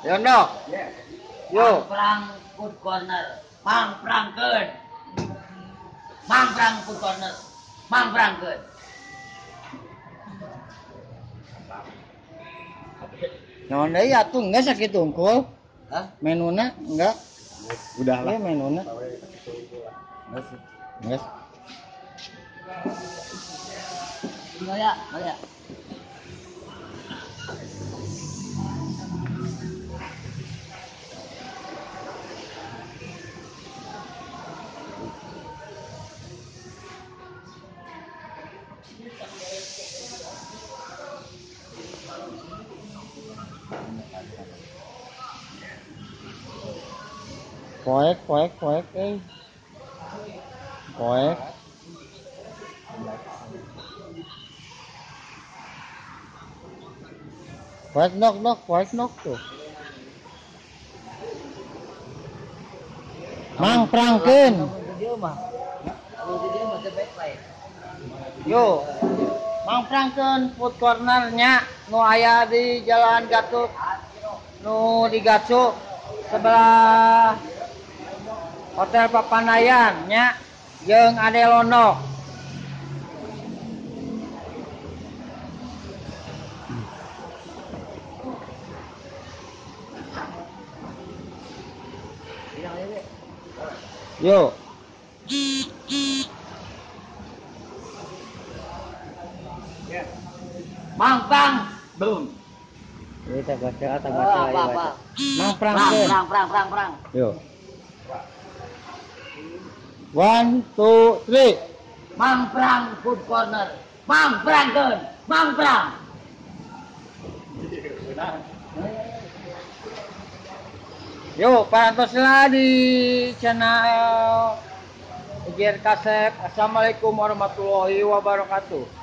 Yo ndok. Yo. Perang Food Corner. Mang prangkeun. Mang prang Food Corner. Mang prangkeun. Naon deui atuh geus sakitu unggul. Hah? Menuna enggak? Udah lah. Iya menuna. Geus. Enggak ya, enggak ya. Poek, poek, poek, eh. Poek. Poek nok nok, poek nok tuh. Mang prangkeun. Yo. Mang prangkeun food cornernya nu aya di Jalan Gatot, nu di Gatsu sebelah Hotel Papandayan nya jeung Ade Londok. Yo. Mang prang belum. Kita baca, kita baca lagi baca. Mang prang, prang, prang, prang, prang. Yo. 1, 2, 3. Mang prang Food Corner. Mang prangkeun, mang prang. Yo, parantoslah di channel Ijer Kasep. Assalamualaikum warahmatullahi wabarakatuh.